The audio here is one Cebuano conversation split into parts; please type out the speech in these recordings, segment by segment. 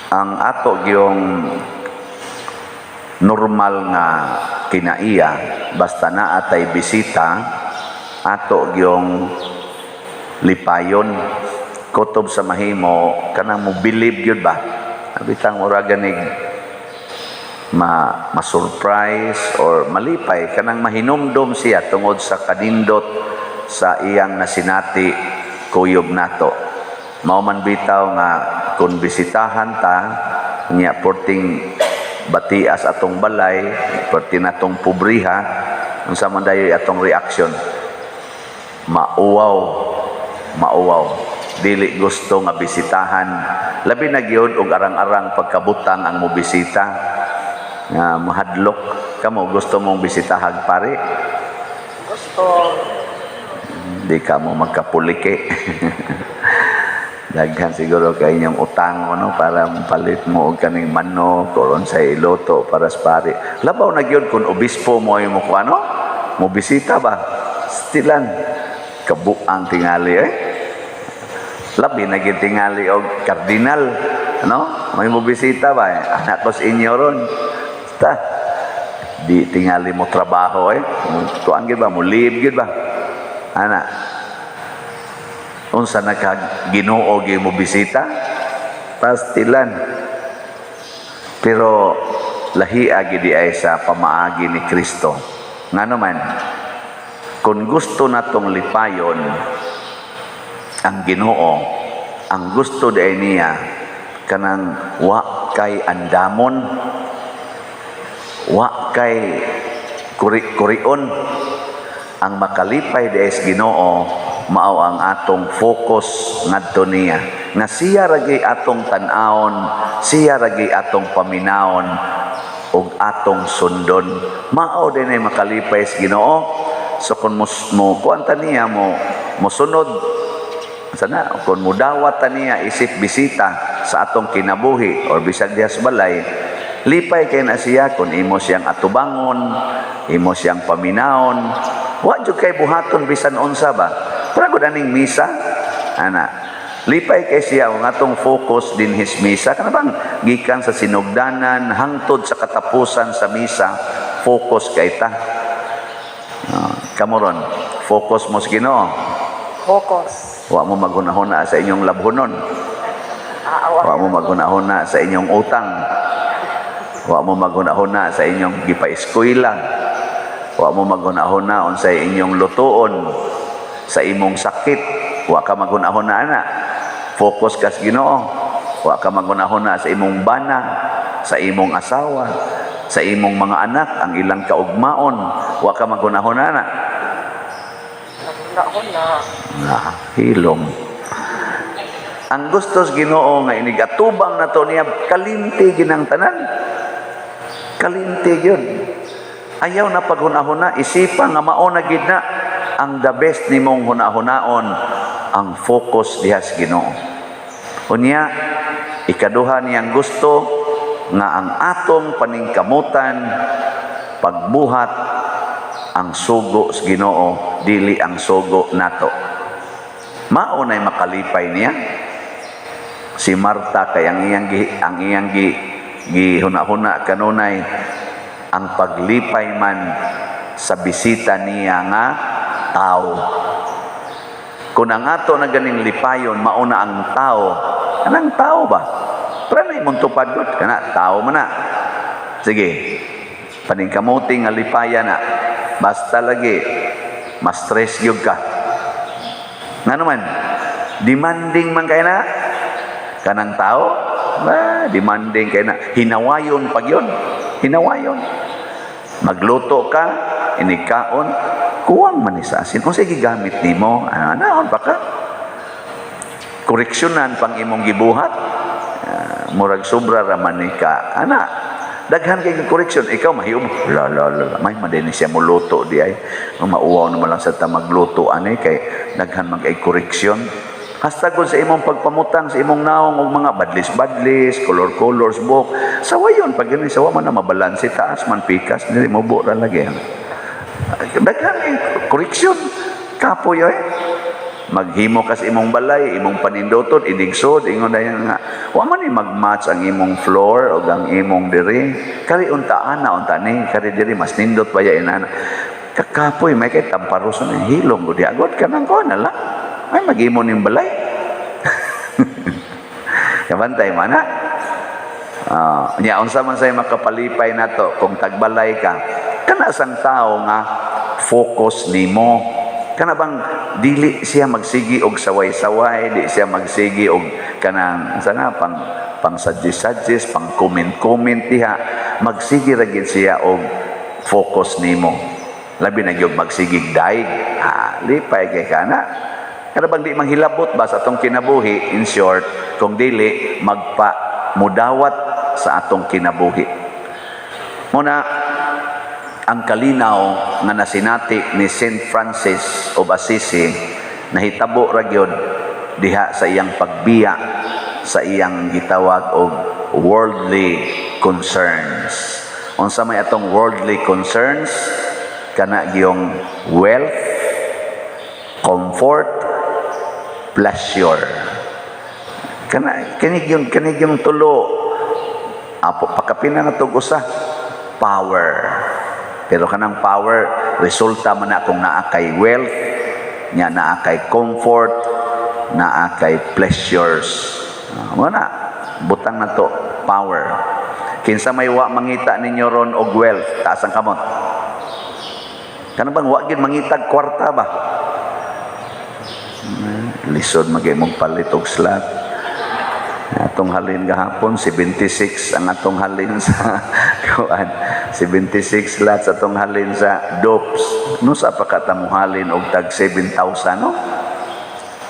Ang ato gyung normal nga kinaiya, basta naa tay bisita, ato gyung lipayon, kutob sa mahimo kanang mobilib gyud ba, bitang mura ganig ma ma-surprise or malipay, kanang mahinumdom siya tungod sa kanindot sa iyang nasinati kuyog nato. Mao man bitaw nga kung bisitahan ta niya, porting batias atong balay, perti natong pobriha, unsa man dayoy atong reaction? Mauwaw, mauwaw, dili gusto nga bisitahan, labi na gyud og arang-arang pagkabutang ang mobisita nga mahadlok. Kamo, gusto mong bisitahag pare? Gusto. Di ka mo magkapuliki. Daghan siguro kay inyong utang, ano, para palit mo og kaning manok or unsay iluto para sa pare. Labaw na gyud kung obispo mo ay mo kuano, mo bisita ba? Stilan kabuang tingali eh. Labi na gyud tingali og kardinal, ano? May mo bisita ba? Eh? Anak ko sa inyo ron. Ta di tingali mo trabaho eh. Kuan gyud ba, mo leave gyud ba? Ana, unsa na ka Ginoo gyud mo bisita, pastilan. Pero lahia gid ay sa pamaagi ni Kristo. Ngano man, kung gusto natong lipayon ang Ginoo, ang gusto di ay niya kanang wa kay andamon, wa kay kuri-kurion. Ang makalipay di ay sa Ginoo mao ang atong focus ngadto niya, nga siya ra gyud atong tan-awon, siya ra gyud atong paminawon ug atong sundon. Mao din ay makalipay sa Ginoo. So kung mo kuan ta niya, mo mosunod sana, kung mudawat ta niya isip bisita sa atong kinabuhi or bisag diha sa balay, lipay kay na siya kung imo siyang atubangon, imo siyang paminawon, wa jud kay buhaton bisan unsa ba. Pero gud aning misa ana, lipay kay siya ang atong focus din his misa, kana bang gikan sa sinugdanan hangtod sa katapusan sa misa, focus kay ta. Kamo ron, focus mo sa Ginoo? Focus. Wa mo maghunahuna sa inyong labhonon? Aawa. Wa mo maghunahuna sa inyong utang? Wa mo maghunahuna sa inyong gipa-eskwela? Wa mo maghunahuna unsay inyong lutuon, sa imong sakit? Wa ka maghunahuna ana? Focus ka sa Ginoo. Wa ka maghunahuna sa imong bana, sa imong asawa, sa imong mga anak, ang ilang kaugmaon? Wa ka maghunahuna ana? Naghuna. Ah, hilom. Ang gusto sa Ginoo nga inigatubang nato niya, kalimti ginang tanan. Kalimti gyud. Ayaw na paghunahuna, isipa nga mao na gid na ang the best nimong hunahunaon, ang focus diha sa Ginoo. Unya, ikaduha niyang gusto nga ang atong paningkamutan pagbuhat ang sugo sa Ginoo, dili ang sugo nato. Mao nay makalipay niya. Si Marta kay ang iyang gihuna-huna kanunay ang paglipay man sa bisita niya nga tao. Kung ang ato na ganing lipayon mao na ang tao, kanang tao ba? Pero na imong tupad gud, kana tao man na. Sige. Paningkamuti nga lipaya na. Basta lagi ma-stress gyud ka. Ngano man? Demanding man kay na kanang tao, ba, demanding kay na. Hinawayon pag yun. Hinawayon. Magluto ka, inigkaon, kuwang man ni sa asin. Kung sige gigamit nimo, ano, naon pa ka? Koreksyonan pang imong gibuhat. Ah, murag sobra ra man ni ka. Ana, daghan kay koreksyon, ikaw mahium. La la la, la. May madini siya moluto di ay. Mauwaw naman lang sa ta magluto ani kay daghan man kay koreksyon. Hasta kung sa imong pagpamutang sa imong naong og mga badlis-badlis, color-colors buhok. Sawa yun, pag ganun, sawa man na mabalanse, taas man pikas, dili mo ra lagi. Daghan kay koreksyon. Kapoy eh. Maghimo kas imong balay, imong paninduton, inigsod, ingon na yan nga, wa man ni mag-match ang imong floor o ang imong diri. Kari unta ana, unta ni, kari diri, mas nindot pa ya inana. Kakapoy, may kay tamparoson, hilom, gudi agod ka nang kuha na lang. Ay, maghimo ning balay. Kabantay man na. Nya unsa man say makapalipay nato kung tagbalay ka, kana sang tao nga focus nimo, kana bang dili siya magsigi og saway-saway, di siya magsigi og kanang sana pang pang suggest suggest, pang comment comment diha, magsigi ra gid siya og focus nimo, labi na gyud magsigig daig. Ah, lipay kay kana. Kana bang di manghilabot ba sa atong kinabuhi, in short, kung dili magpa mudawat sa atong kinabuhi. Muna, ang kalinaw nga nasinati ni Saint Francis of Assisi, nahitabo ra gyud diha sa iyang pagbiya sa iyang gitawag og worldly concerns. Unsa may atong worldly concerns? Kana gyung wealth, comfort, pleasure. Kana kini yung tulo. Apo pakapina na tog usa, power. Pero kanang power, resulta man na kung naa kay wealth, nya naa kay comfort, naa kay pleasures. Ah, na butang na to power. Kinsa may wa mangita ninyo ron og wealth, taas ang kamot. Kana bang wa gyud mangitag kwarta ba? Lisod magay mong palit og slot. Atong halin gahapon 76 ang atong halin sa kuan, 76 slots atong halin sa dopes. No, sa pa ka halin og tag 7,000, no?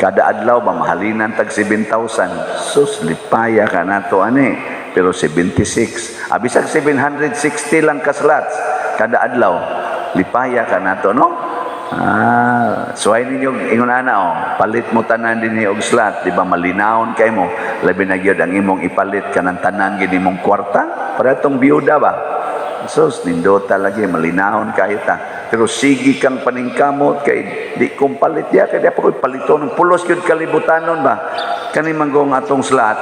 Kada adlaw ba mahalinan tag 7,000? Sus, lipaya ka nato ani. Pero 76, abisag 760 lang ka slots kada adlaw, lipaya ka nato, no? Ah, suway ninyo ingon ana oh, palit mo tanan dinhi og slot, di ba malinawon kay mo? Labi na gyud ang imong ipalit kanang tanan gid imong kwarta, para tong biyuda ba? Sus, nindota lagi, malinawon kayo ta. Pero sige kang paningkamot kay di kong palit ya, kay di pa ko'y paliton. Pulos gyud kalibutanon ba? Kani manggong atong slot,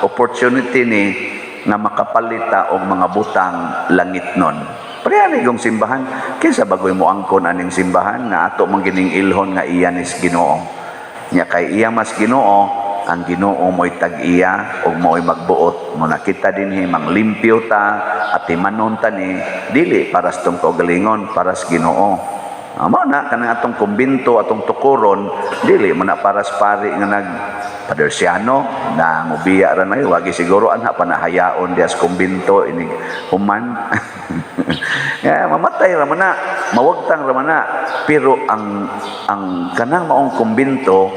opportunity ni nga makapalita og mga butang langit nun. Pareha ni kong simbahan. Kinsa bagoy mo angkon aning simbahan nga ato man gining ilhon nga iya nis Ginoo. Nya kay iya mas Ginoo, ang Ginoo mo'y tag-iya ug mo'y magbuot. Mo nakita dinhi manglimpyo ta, atimanon ta ni dili para sa tong kaugalingon, para sa Ginoo. Amo na kanang atong kumbinto, atong tukuron, dili mo na para sa pari nga nag Padersiano na mubiya ra na, wagi siguro anha panahayaon diya sa kumbinto inig human. Ya, mamatay ra man na, mawagtang ra man na. Pero ang kanang maong kumbinto,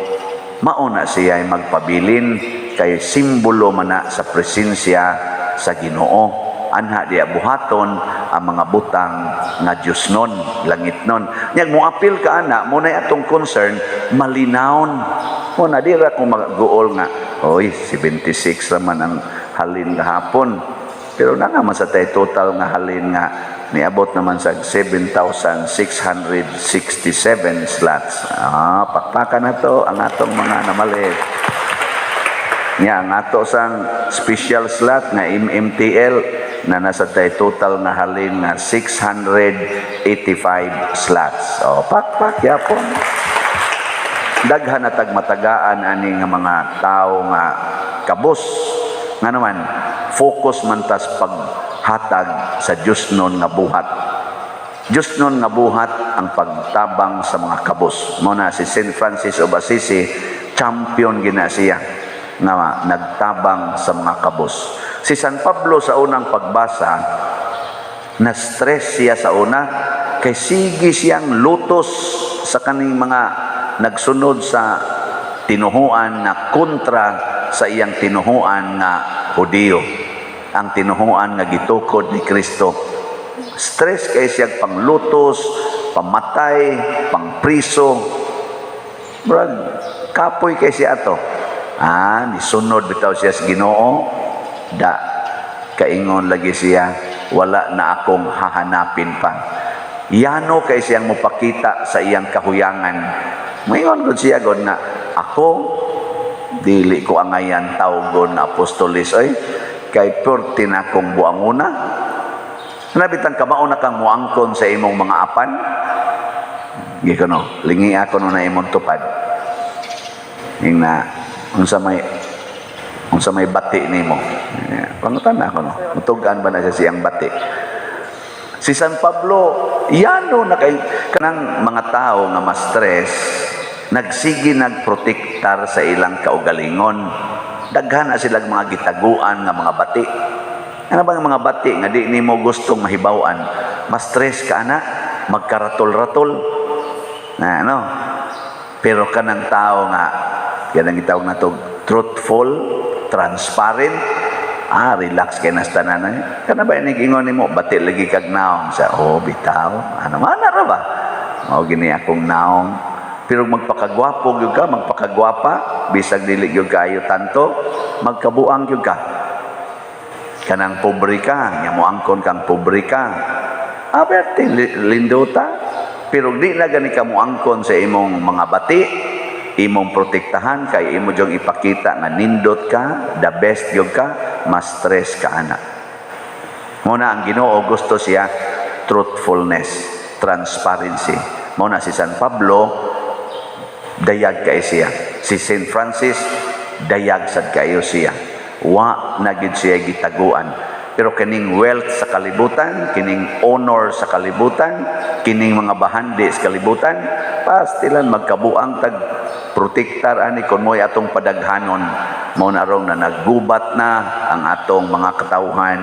mao na siya ay magpabilin kay simbolo man na sa presensya sa Ginoo. Anha diya buhaton ang mga butang nga Diyos nun, langit nun. Nya moapil ka ana, mo na atong concern, malinawon. Mo na dira kung mag-guol nga, oy, 76 raman ang halin gahapon. Pero na naman sa tay total nga halin nga niabot naman sa 7,667 slots. Ah, pakpakan na to ang atong mga namalit. Nya ang ato sang special slot nga MMTL na nasa tay total nga halin nga 685 slots. O, pakpak yapon. Daghan na tag matagaan ani nga mga tao nga kabos nga naman focus man tas paghatag sa Dios nun nga buhat. Dios nun nga buhat ang pagtabang sa mga kabos. Mo na si Saint Francis of Assisi, champion gina siya nga nagtabang sa mga kabos. Si San Pablo, sa unang pagbasa, na stress siya sa una kay sige siyang lutos sa kaning mga nagsunod sa tinuhuan na kontra sa iyang tinuhuan nga Hudiyo, ang tinuhuan nga gitukod ni Kristo. Stress kay siya, panglutos, pamatay, pangpriso. Brag kapoy kay siya ato. Ah, nisunod bitaw siya sa Ginoo, da kaingon lagi siya, "Wala na akong hahanapin pa." Yano kay siyang mopakita sa iyang kahuyangan. Moingon gud siya gud nga ako dili ko angayan tawgon na apostolis oy, kay perti na akong buanguna. Nabitang kamao na kang muangkon sa imong mga apan. Gikono, lingi ako no na imong tupad. Ing na unsa may bati nimo. Pangutan na ako no. Mutugan ba na siya siyang bati? Si San Pablo, yano na kay kanang mga tao nga ma-stress, nagsige nagprotektar sa ilang kaugalingon. Daghan na silang mga gitaguan nga mga bati. Ano ba ang mga bati nga di nimo gustong mahibaw-an? Ma-stress ka ana, magkaratol-ratol. Na ano? Pero kanang tao nga kanang gitawag nato truthful, transparent, relax kay nas tanan. Kana ba inig ingon nimo bati lagi kag naong sa, oh, bitaw. Ano man ra ba? Mao gini akong naong. Pero magpakagwapo gyud ka, magpakagwapa, bisag dili gyud kaayo tanto, magkabuang gyud ka. Kanang pobre ka, nya moangkon kang pobre ka. Aberte lindota. Pero di na gani ka moangkon sa imong mga bati, imong protektahan kay imo jong ipakita nga nindot ka, the best gyud ka, mas stress ka ana. Mao na ang Ginoo gusto siya truthfulness, transparency. Mao na si San Pablo dayag kay siya. Si Saint Francis dayag sad kayo siya. Wa na gid siya gitaguan. Pero kining wealth sa kalibutan, kining honor sa kalibutan, kining mga bahandi sa kalibutan, pastilan magkabuang tag protektar ani kon mo'y atong padaghanon. Mao na rong na naggubat na ang atong mga katawhan,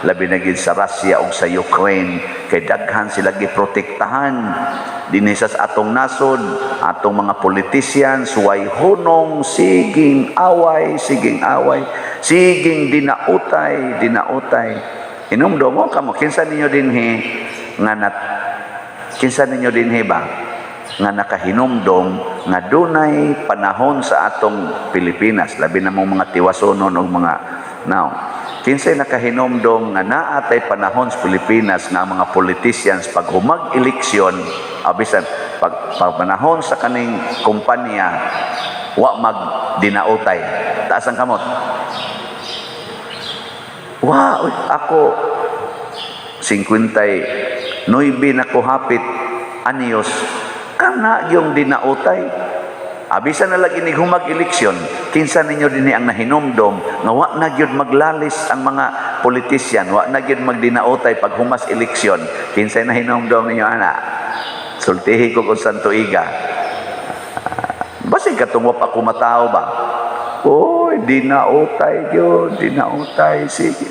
labi na gid sa Russia ug sa Ukraine, kay daghan sila giprotektahan dinhi sa atong nasod. Atong mga politicians way hunong, siging away, siging away, siging dinautay, dinautay. Inumdum mo kamo, kinsa ninyo dinhi ba nga nakahinumdom nga dunay panahon sa atong Pilipinas, labi na mong mga tiwasonon og mga now, kinsay nakahinumdom nga naa tay panahon sa Pilipinas nga ang mga politicians pag humag eleksyon, abisan pag panahon sa kaning kumpanya, wa mag dinautay? Taas ang kamot. Wa, uy, ako 59 na ko hapit anyos, kana yung dinautay. Abisan na lagi ni humag eleksyon. Kinsa ninyo dinhi ang nahinumdom nga wa na gyud maglalis ang mga politisyan, wa na gyud magdinautay pag humas eleksyon? Kinsay nahinumdom ninyo ana? Sultihi ko kung san tuiga. Basig katong wa pa ko matao ba. Oy, dinautay gyud, dinautay, sige.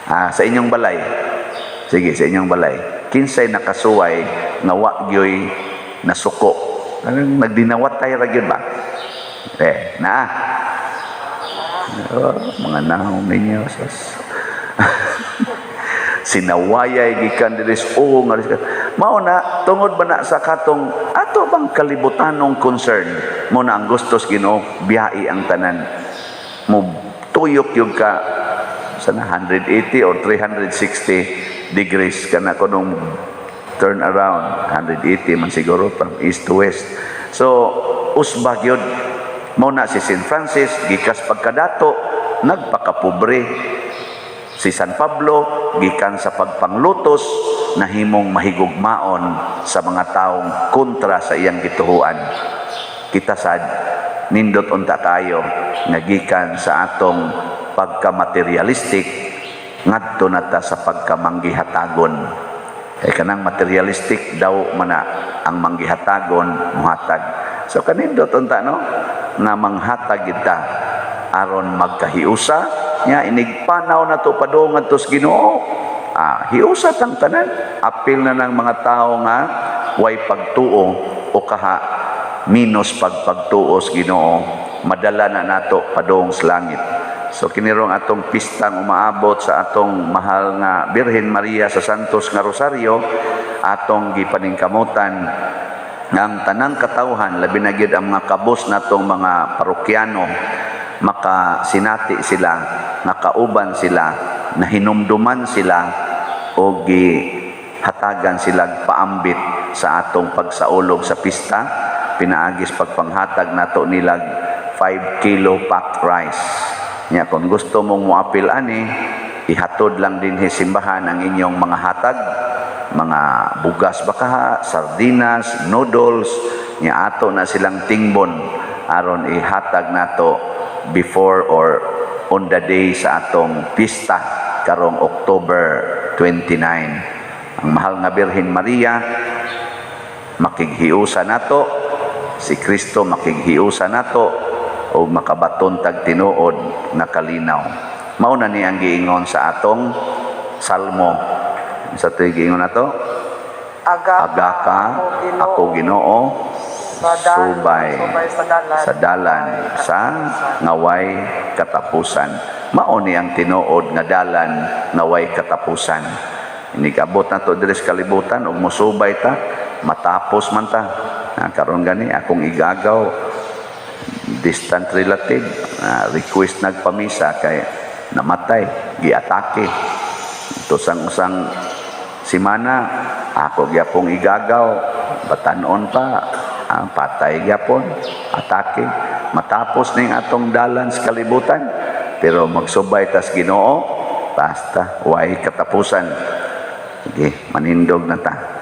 Sa inyong balay. Sige, sa inyong balay. Kinsay nakasuway nga wa gyoy nasuko? Anong nagdinawatay ra gyud ba? Eh, naa. Oh, mga naong ninyo sos. Sinawayay gikan diri o nga mao na tungod ba na sa katong ato bang kalibutanong concern. Mo na ang gustos Ginoo, biyai ang tanan mo, tuyok yung ka sana 180 or 360 degrees kana kunong turn around, 180 man siguro from east to west. So usba gyud. Mo na si St. Francis gikas pagkadato nagpakapobre. Si San Pablo gikan sa pagpanglutos nahimong mahigugmaon sa mga taong kontra sa iyang gituhuan. Kita sad nindot unta kayo nga gikan sa atong pagka-materialistic ngadto na ta sa pagkamanggihatagon. Kay kanang materialistic daw mana ang manggihatagon muhatag. So kanindot unta no nga manghatag kita aron magkahiusa nya inigpanaw na to padung ngadto sa Ginoo. Hiusa tang tanan, apil na ng mga tao nga way pagtuo o kaha minus pagpagtuo sa Ginoo, madala na nato padung sa langit. So kinirong atong pistang umaabot sa atong mahal nga Birhen Maria sa Santos nga Rosario, atong gipaningkamutan nga ang tanang katawhan, labi na gyud ang mga kabos natong mga parokyano, makasinati sila, nakauban sila, nahinumduman sila o gihatagan sila paambit. sa atong pagsaulog sa pista pinaagis pagpanghatag nato nilag 5 kilo packed rice. Nya kung gusto mong moapil ani, ihatod lang din simbahan ang inyong mga hatag, mga bugas bakaha, sardinas, noodles, nya ato na silang tingbon aron ihatag nato before or on the day sa atong pista karong October 29. Ang mahal nga Birhen Maria makighiusa nato, si Kristo makighiusa nato o makabaton tag tinuod nga kalinaw. Mao na ni ang giingon sa atong salmo. Sa tuig giingon nato, Aga, aga ka, ako Ginoo, sa subay, subay sa dalan, sa dalan sa ngaway katapusan. Mao ni ang tinuod nga dalan nga way katapusan. Inig-abot na to diri sa kalibutan ug mosubay ta, matapos man ta. Na karon gani akong igagaw, distant relative, request nagpamisa kay namatay, giatake. Tusang usang simana ako gyapong igagaw, batanon pa, patay gyapon, atake. Matapos ning atong dalan sa kalibutan, pero magsubay tas Ginoo, basta way katapusan. Sige, manindog na ta.